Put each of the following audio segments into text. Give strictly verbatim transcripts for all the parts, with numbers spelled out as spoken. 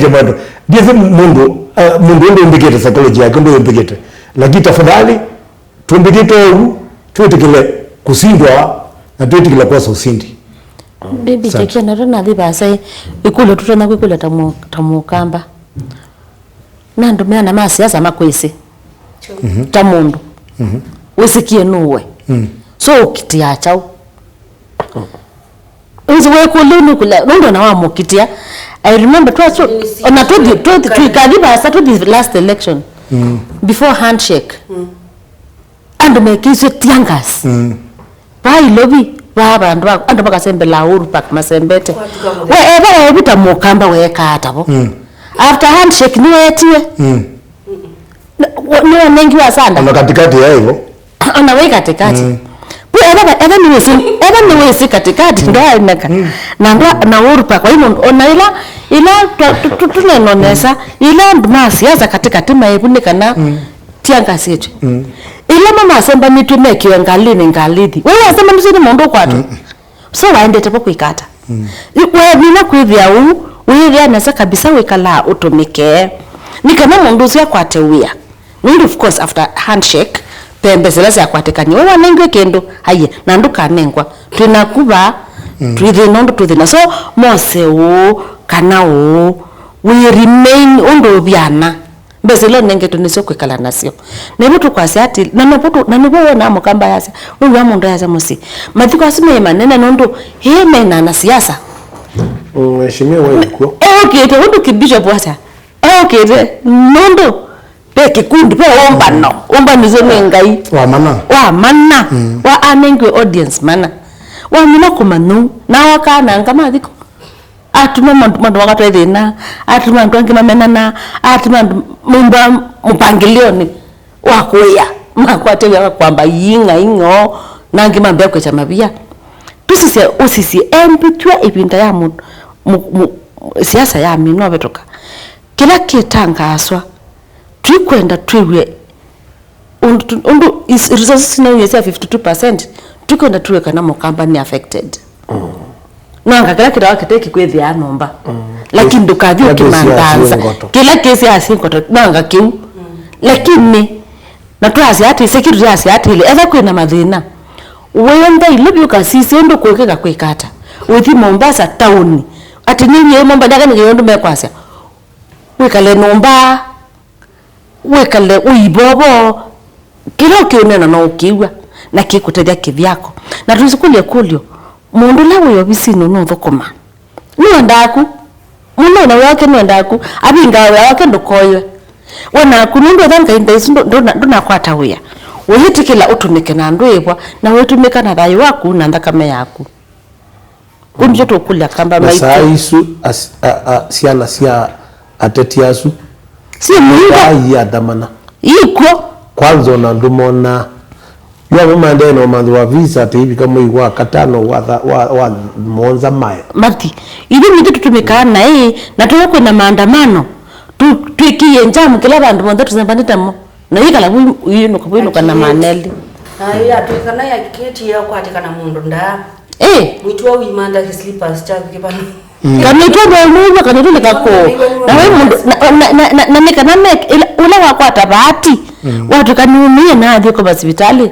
Nĩnĩkĩte mwendo. Ndiĩsĩ mũndũ, uh, mũndũ ũndũ ũmbĩkĩte, psychology yake ũndũ ũmbĩkĩte. Lakini tafadhali, tũmbĩkĩte ũu, twĩtĩkĩle kũsindwa na twĩtĩkĩle kwosa ũsindi. Bibi Asante. Chekia, na tũnathi vaasa ĩ, ĩkũlyo tũtonya kwĩkũlya ta mũ-, ta mũkamba. Na andũ meana ma siasa makwĩsĩ. Mhm. Ta mũndũ. Mhm. Wĩsĩkie nũwe. Mm. So ũkitĩa kyaũ? Nzi wekũlya nũkũlya, nũndũ na wamũkitĩa. I remember twasu, ona tũthi, tũthi, tũikathi vaasa, tũthi last election. Mm. Before handshake. Mm. Andũ mekĩiswe tear gas. Mm. Vaa Ilovi, Vaa vandũ va, andũ makasembelaa Uhuru Park masembete. Kwatuka mũthenya. We, ethĩwa weevita mũkamba weekaa atavo. Mm. After handshake nĩweetiwe. Mm. Nĩ-, nĩwanengiwe sanda. Ona katikati ya hivyo. Ona wĩ katikati. Mm. Pu etha, etha nĩwĩsĩ, etha nĩwĩsĩ katikati, mm, ndwaeneka. Mm. Na ndwa, na Uhuru Park, kwa hivyo, ona ila, ila twa-, tu-, tu-, tuneno nesa, ila andũ ma siasa katikati maĩvu nĩ kana, mm, tiangasĩtwe. Mm. Ila mamasembanĩtw'e mekiwe ngalĩnĩ ngalĩthi. Wewe wasembanĩtw'e nĩ mũndũ ũkwatwe. Mm. So waendete vo kwĩka ata? Mm. Wemina kwĩthĩa ũu, wĩthĩa nesa kabisa wĩkalaa ũtũmĩke. Nĩ kana mũndũ ũsu akwate wĩa. Nũndũ of course after handshake, pe mbesa ila syakwatĩkanie. We wanengiwe kĩndũ, aiye, na ndũkanengwa. Twĩ naku vaa, mm, twĩthĩna ũndũ twĩthĩna. So, mose ũũ, kana ũũ, we remain ũndũ ũvyana. Mbesa ila ũnengetwe nĩsyo kwĩkala nasyo. Na ĩvo tũkwasya atĩ, na novo tũ-, na nĩvo wonaa mũkamba yasya, wĩw'a mũndũ ayasya mũsyĩ. Mathiko asu me manene nũndũ, ĩĩ me na anasiasa. Mm, mheshimiwa wĩ kuo. Eũkĩte, ũndũ kĩbishop wasya, eũkĩte, nũndũ, ve kĩkundi, ve ũmbano, ũmbano ũsu nĩ Ngai. Wa mana. Wa mana. Mm. Wa anengiwe audience mana. Wamina kũmanyũ, na okaa na anga mathiko. Atuma mandũ, mandũ makatwae thĩna, atuma andũ angĩ mamenana, atuma andũ maumba mũpangĩlĩonĩ wa kũĩa, makwate wĩa wa kwamba iing'a ing'oo, na angĩ mambĩa kwĩkya mavia. Tũsisye, ũsisye, embĩtw'a ĩvinda ya mũ-, mũ-, mũ-, siasa ya mina ũvĩtũka. Kĩla kĩtangaaswa, tũikwenda twĩw'e Ũndũ tu-, ũndũ is-, resources sinauya sya fifty two percent, tũkwenda tuwe kana mũkamba nĩ affected. Mm. Nanga kĩla kĩtawa kĩteki kwĩthĩa nyũmba. Mm. Lakini ndũkathi ũkĩmandanza. Kĩla kĩsĩ asĩ ngoto, nanga kĩu. Mm. Lakini, na twasya atĩ, security yasya atĩlĩ, etha kwĩna mathĩna. Wenda ilovi ũkasisye ũndũ kũĩkĩka kwĩka ata. Ũithi Mombasa taoni. Atĩ nĩ yĩĩ Mombasa ndaka nĩ kĩndũ mekwasya. Wĩkale nyũmba. Wĩkale ũivovo, kĩla ũkĩũneena no ũkĩw'a, na kĩkũtethya kĩvyako. Na tũisũkũlya ĩkũlyo, mũndũ ũla wĩ ovisinĩ ũnũthũkũma, nĩwendaa ku? Mũndũ wĩna wĩa wake nĩwendaa ku? Avingaa wĩa wake ndũkoywe. We naku, nũndũ etha ngai nthaisu ndũ-, ndũna-, ndũnakwata wĩa, ũyĩtĩkĩla ũtũmĩke na ndwĩĩvwa, na wĩtũmĩka na thayũ waku na nthakame yaku. Kũu nĩkyo tũkũlya kamba na maitũ. Saa isu as-, a, a, syana sya ateti asu syĩ mũingo. Aiandamana. Ikw'o. Kwanza ona ndũmonaa. Yu amwe maendee na ũmanthi wa visa atĩ ivika mwei wa katano wa tha-, wa, wa mũonza mae. Mathi. Ithyĩ nitũ tũtũmĩkaa naĩ, na tũya kwĩna maandamano. Tu-, twĩkĩie njamu kĩla vandũ vonthe tũsembanĩte mo. Na yĩkala vu ĩinũka, vuinũka na maneli. Na yatwĩkana yakĩtie kwatĩkana mũndũ ndaa. Eh. Mwĩtu wa wimanda ki slippers kya kĩvano. Mm. Kana itwa no mwiwa kana itwa nĩ kakũ. Na we mũndũ, na, na, na, na, na nĩ kana me, ila, ũla wakwata bahati, mm, watwĩka nũmie na athi kwa hospitali,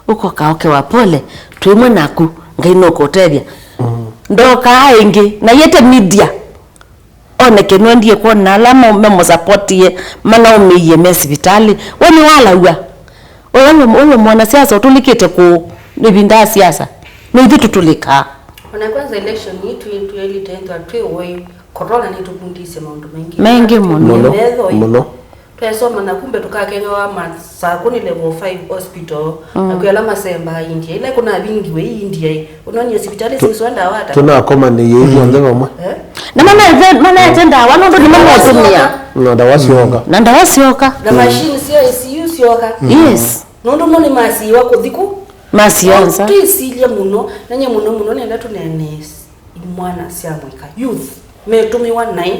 ũkoka oke wa pole, twĩmwe naku, Ngai no kũtethya. Mm. Ndoka ĩngĩ, na yete media. Oneke nĩwendie kwona ala mo-, memũsapotie, manaũmĩie me sivitalĩ. We nĩwalaw'a? Ũla wĩ, ũla wĩ mwanasiasa ũtũlĩkĩte kũũ ĩvinda ya siasa? Nĩ ithyĩ tũtũlĩkaa. Ona kwanza election ii twĩ, twĩlĩte ĩthwa twĩ ũĩ, corona nĩtũvundisye maũndũ maingĩ. Maingĩ mũno. Mũno, metho ĩ. Mũno. Twesoma na kumbe tũkakengawa Masakũ nĩ level five hospital, mm, na kwĩ ala masembaa India. Ĩla kũnavingiwe ĩ India ĩ, ũnonie sivitalĩ siswa ndawa ata? Tũnakomanĩie ithyonthe vamwe. Eh? Na manaete, manaete ndawa nũndũ nĩmo mosũmĩa. Na ndawa syoka. Na ndawa syoka. Na machine sya I C U syoka. Yes. Nũndũ mo nĩmasiiwa kũthi kũ? Masionza. Twĩsilye mũno, na nye mũno mũno nenda tũneenee imwana sya mũika, youth, metũmĩwa naĩ,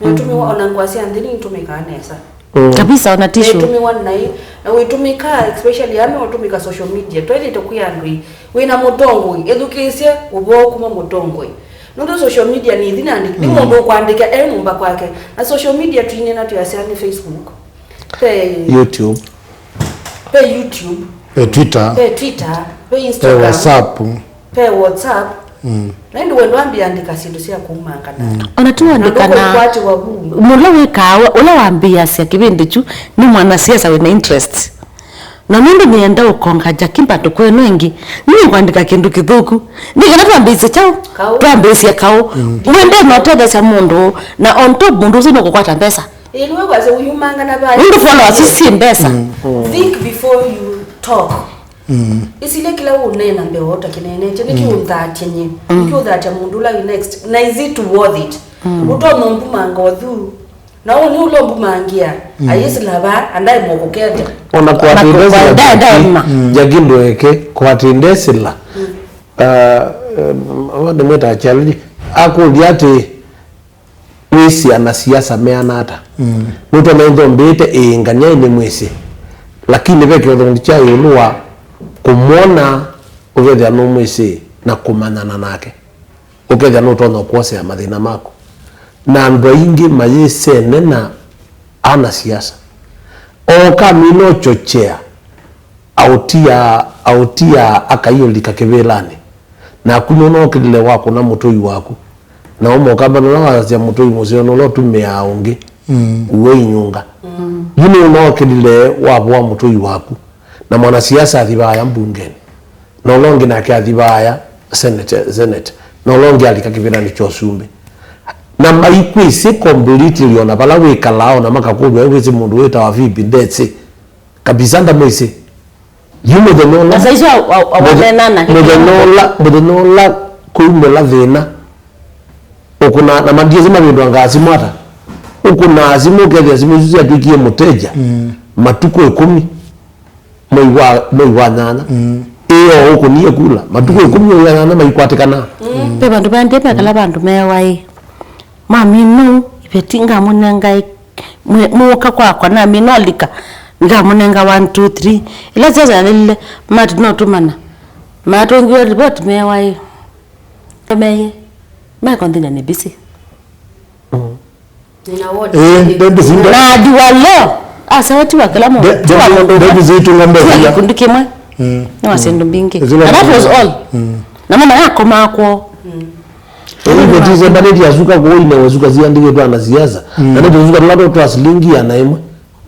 metũmĩwa, mm, ona ngũa sya nthĩ nitũmĩkaa nesa. Mm. Kabisa, ona tissue. Metũmĩwa naĩ, na wĩtũmĩkaa, especially ame ũtũmĩka social media. Twaĩlĩte kwĩ andũ ĩ, wĩna mũtongoi, ethukĩĩsye ũvoo kuma mũtongoi. Nũndũ social media nĩ ithi nandĩki, nĩ, mm, mũndũ ũkwandĩka e nyũmba kwake. Na social media twinena twĩasya nĩ Facebook. Pe YouTube. Pe YouTube. Pe Twitter. Pe Twitter. Pe Instagram. Pe WhatsApp. Pe WhatsApp. Mm. Na ĩndĩ wendo ambĩandĩka syĩndũ sya kũumangana. Mm. Ona tu andĩkana. Mũla wĩkaa, ũla wambĩĩasya kĩvĩndĩ kyu nĩ mwanasiasa wĩna interest. Na nũndũ nĩenda ũkonga Jackie Mbandũkũ ĩno ĩngĩ, nĩngwandĩka kĩndũ kĩthũku. Nĩ kana twambĩĩsye kyaũ? Kaũ. Twambĩĩsye kaũ? Mm. Mwende notethesya mũndũ, na on top mũndũ ũsu nũkũkwata mbesa. Ĩĩ, nĩwe kwasya ũyumangana vaa. Nũndũ followers isu syĩ mbesa. Mm. Think before you talk. Mm. Ĩsilya kĩla ũũneena mbee o ta kĩneenetye, nĩkĩ ũnthatya nyie? Nĩkĩ ũthatya mũndũ ũla wĩ next? Na is it worth it? Ũtonya ũmbumanga ũthu. Na ũũ nĩ ũla ũmbumangĩa, ayĩsĩla vaa, andaĩmwa kũkethya. Ona kwatĩnda sila Jackie, Jackie ndweke, kwatĩnda sila. Ah, em, ava nĩmwĩtaa challenge. Akũlya atĩ, wĩsĩ anasiasa meana ata? Mm. Nũtonya ĩthombĩĩte ĩngany'a nĩ mwĩsĩ. Lakini ve kĩũthũngũ kya ĩũlũ wa kũmwona ũkethĩa nũmwĩsĩ na kũmanyana nake. Ũkethĩa nũtonya kũosea mathĩna maku. Na andũ aingĩ mayĩsene na anasiasa. Oka mina ũchochea, aũtia, aũtia akaiũlika kĩvĩlanĩ. Naku nũnokĩlile wakũna mũtũi waku. Na ũmokamba nũla wasya mũtũi mũseo nũla ũtumĩaa ũngĩ. Mm. Uwe inyunga. Mm. Yu nũnokĩlile wavoa mũtũi waku. Na mwanasiasa athi vaaya mbungenĩ. Na ũla ũngĩ nake athi vaaya senate, senate. Na ũla ũngĩ alika kĩvĩlanĩ kya ũsumbĩ. Na maikwĩsĩ completely ona vala wĩkalaa, ona makakũlw'a wĩsĩ mũndũ wĩtawa Phoebe ndesĩ. Kabisa ndamwĩsĩ. Yu mũthenya ũla, na saizi wa- wa- wa- mũthe- wanena nake mũthenya ũla, mũthenya ũla kũumĩla thĩna, ũkũna, na mandiesĩ mavĩndũangaa simũ ata. Ũkũnaa simũ, ũkethĩa simũ isu syatw'ĩkie mũteja. Mm. Matukũ ĩkũmi, mwei wa, mwei wa nyanya. Mm. Ĩyo ũkũnie kula. Matukũ ĩkũmi, mwei wa nyanya maikwatĩkana. Ve vandũ vaendie mekala vandũ mewaĩ. Mami nũ, iveti ngamũnengae, mwe- mũka kwakwa, nami nolika, ngamũnenga one, two, three. Ĩla siasa yalelile, mati notũmana. Matũngiwe report mewaĩ. Meye. Mekonthina nĩ busy. Mm. Nina ward. Eh, ndendi zinda. Na adi wa leo. Asa wati wa kila mũndũ. Nde- Ti wa ndendi- mũndũ ũmwe. Ndendi zitunga mbele. Ti wa kĩkundi kĩmwe. Mm. Nĩ wa syĩndũ mbingĩ. Zila. And that was all. Mm. Na mama yakomaa kwoo. Mm. Ĩĩ, iveti sembanĩtye asuka kũu ine wasuka siandĩkĩtwe ana siasa. Mm. Na nĩtũsuka tũla twa silingi ana ĩmwe.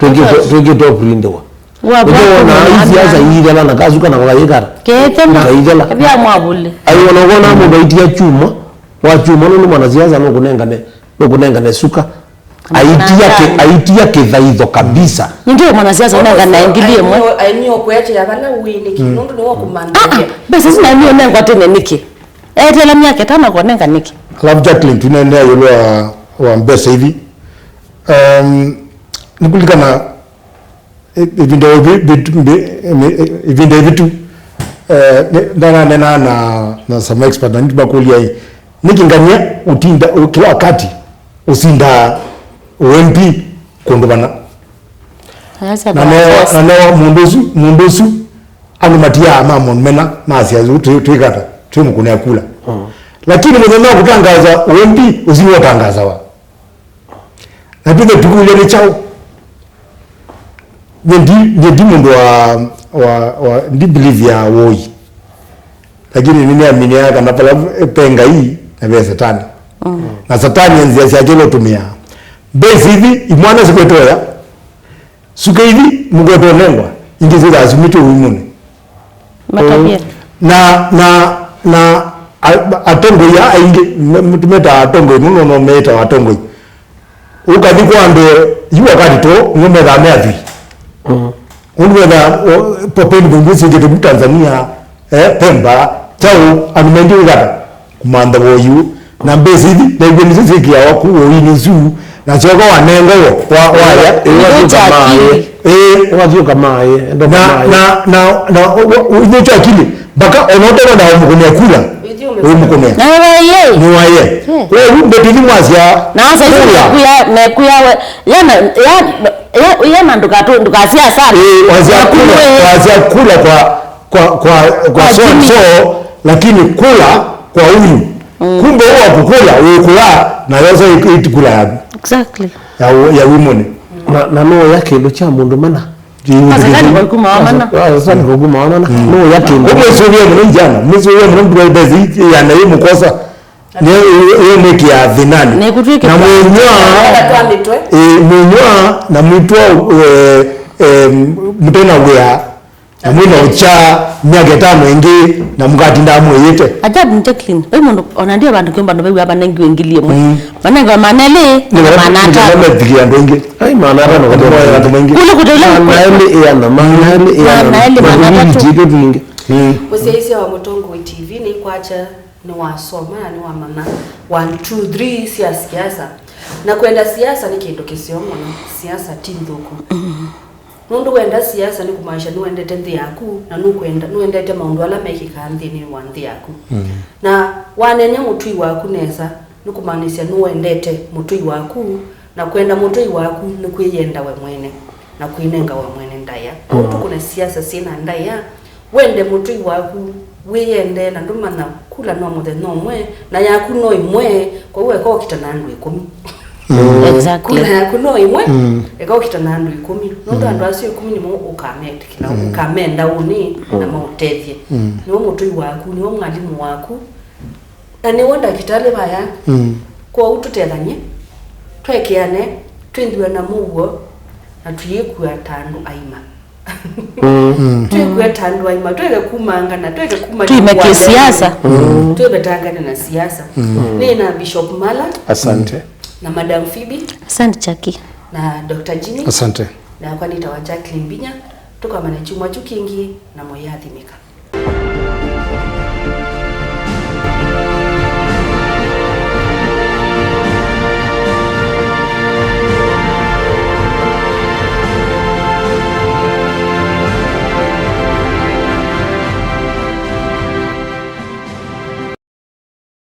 Twĩngĩ- twĩngĩtwe prindĩwa. Nĩkyo wona isiasa iithela na kasuka na kayĩkara. Kethema. Kaithela. Kethia mwavule. Ai, ona ũkona mũndũ aitia chuma, wa chuma nũndũ mwanasiasa nũkũnengane, nũkũnengane suka. Aitia kĩ- aitia kĩthaitho kabisa. Nĩndĩ mwanasiasa ũnengane ngili ĩmwe. Aini ũkwete ya vala wĩ nĩkĩ? Mm. Nũndũ nĩwe ũkũmanthĩĩa. Ah, ah, mbesa isu na niĩ ũnengwa tene nĩkĩ? Etela myaka ĩtano konenga nĩkĩ? Alafu Jacqueline, tunenea ĩũlũ wa, wa mbesa ithi. Um, nĩkulikana ĩ- ĩvinda ĩvi- vitu- mbi- ĩmi- ĩ- ĩvinda ĩvitu, eh, nĩ- ndananena na, na some expert na nĩtũmakũlya ĩ, nĩkĩ ngania ũtinda ũ- kila wakati ũsindaa ũ M P kũndũ vana? Na newa, na newa mũndũ ũsu, mũndũ ũsu andũ matiaa ma mũndũ mena masya yu twĩ- twĩkata twĩ mũkũnĩa kula. Mm. Lakini mũthenya wa kũtangaza ũ M P ũsu nĩwatangazawa. Na twĩthe tũkũlya nĩ kyaũ? Nye ndi, nye ndi mũndũ wa, wa, wa, ndi believe ya woi. Lakini nĩnĩaminiaa kana vala ve Ngai na ve Satani. Mm. Na Satani nzĩa syake ila ũtũmĩaa. Mbesa ithi imwana sikwetoya. Suka ithi mũkwetwa nengwa. Ingĩ syĩthaa sumĩtwe ũimũnĩ. Matavye. Na, na, na a- atongoi aa aingĩ, me- tũmetaa atongoi, nũndũ no meĩtawa atongoi. Ũkathi kwa andũ yu wakati tũ nĩmethaa me athwii. Mm. Ũndũ methaa, o, papeni vĩngĩ singĩte vu Tanzania, eh, Pemba, Chau, andũ maingĩ wĩkata kũmantha woyu. Na mbesa ithi, na iw'e nĩsyo syĩkĩawa kũu woinĩ ũsu, na syoka wanenga wo, wa- waya. Ĩwathyũka maĩ. Ĩĩ. Ĩwathyũka maĩ, enda na maĩ. Na, na, na, wa- wa- ũnyĩtyo akili, mpaka ona ũtena na ũmũkũnĩa kula. Ũmũkũnĩa. Na waye. Nĩ waye. Kwa hiyo mbetithi mwasya. Na sasa hizi kula. Mekuya, mekuya we. Yana, ya, ya, yana ndukatu, ndukasia sana. Ĩĩ, wasya kula, wasya kula kwa, kwa, kwa, kwa so and so, lakini kula kwa huyu. Mm. Kumbe ũwa kũkũla, wĩkũla, na yosa ĩtikũla yaku. Exactly. Ya, ya wimone. Na, na no ya kĩndũ kya mũndũ mana. Sasa kani kwa kuma wa mana? Ah, sasa ni kwa kuma wa mana. Mm. No ya kĩndũ. Ũmwe sio ya mũno jana, mwe sio ya mũno mtu wa bezi ya na yeye mkosa. Nĩ, nĩ, nĩ kĩa thĩnanĩ. Na mwĩnywa, ĩ, mwĩnywa, na mwĩtwa, eh, eh, mũtena wĩa. Na mwĩna ũkya myaka ĩtano ĩngĩ, na mũkatindaa mwĩyĩte. Ajabu, Jacqueline, vai mũndũ ona ndio vandũ kĩũmba nũvew'a vanengiwe ngili ĩmwe. Mm. Manengiwa maana elĩ, nĩ na vala maana atatu. Methikia andũ aingĩ. Ai, maana atano kwa moyo andũ maingĩ. Kule kutele. Maana elĩ ĩana, maana elĩ ĩana. Maana elĩ, maana atatu. Tito twingĩ. Mm. Mũsyaĩĩsya wa Mũtongoi T V nĩikwakya nĩwasoma na nĩwamanya one, two, three sya siasa. Na kwenda siasa nĩ kĩndũ kĩseo mũno. Siasa ti nthũku. Mm. Nũndũ wenda siasa nĩ kũmaanisha nĩwendete nthĩ yaku, na nũkwenda, nĩwendete maũndũ ala mekĩkaa nthĩnĩ wa nthĩ yaku. Mm. Na waneenea mũtũi waku nesa, nĩ kũmaanisya nĩwendete mũtũi waku, na kwenda mũtũi waku nĩ kwĩyenda we mwene, na kwĩnenga we mwene ndaĩa. Kwoou tũkũne siasa syĩ na ndaĩa, wende mũtũi waku, wĩyende, na ndũmanya kula no mũthenya ũmwe, na yaku no ĩmwe, kwoou eka ũkita na andũ ĩkũmi. Mm. Exactly. Kula yaku no ĩmwe, mm, eka ũkita na andũ ĩkũmi. Nũndũ, mm, andũ asu ĩkũmi nĩmo ũkametĩkĩla, mm, ũkamenda ũnĩ, na, mm, maũtethye. Mm. Nĩwe mũtũi waku, nĩwe mwalimũ waku, na nĩwe ndakĩtalĩ vaya. Mm. Kwoou tũtethany'e, twekĩane, twĩthĩwe na mũuo, na tũyĩkua ta andũ aima. Mm. Twĩkue ta andũ aima, twĩke kumangana, twĩke kumanya. Twĩmeke siasa. Mm. Twĩvetangane na siasa. Mm. Nĩ na Bishop Mala. Asante. Na Madam Phoebe. Asante, Jackie. Na Doctor Jimmy. Asante. Nakwa nĩtawa Jacqueline Mbinya. Tũkamana kyumwa kyu kĩngĩ na mũyathimĩka.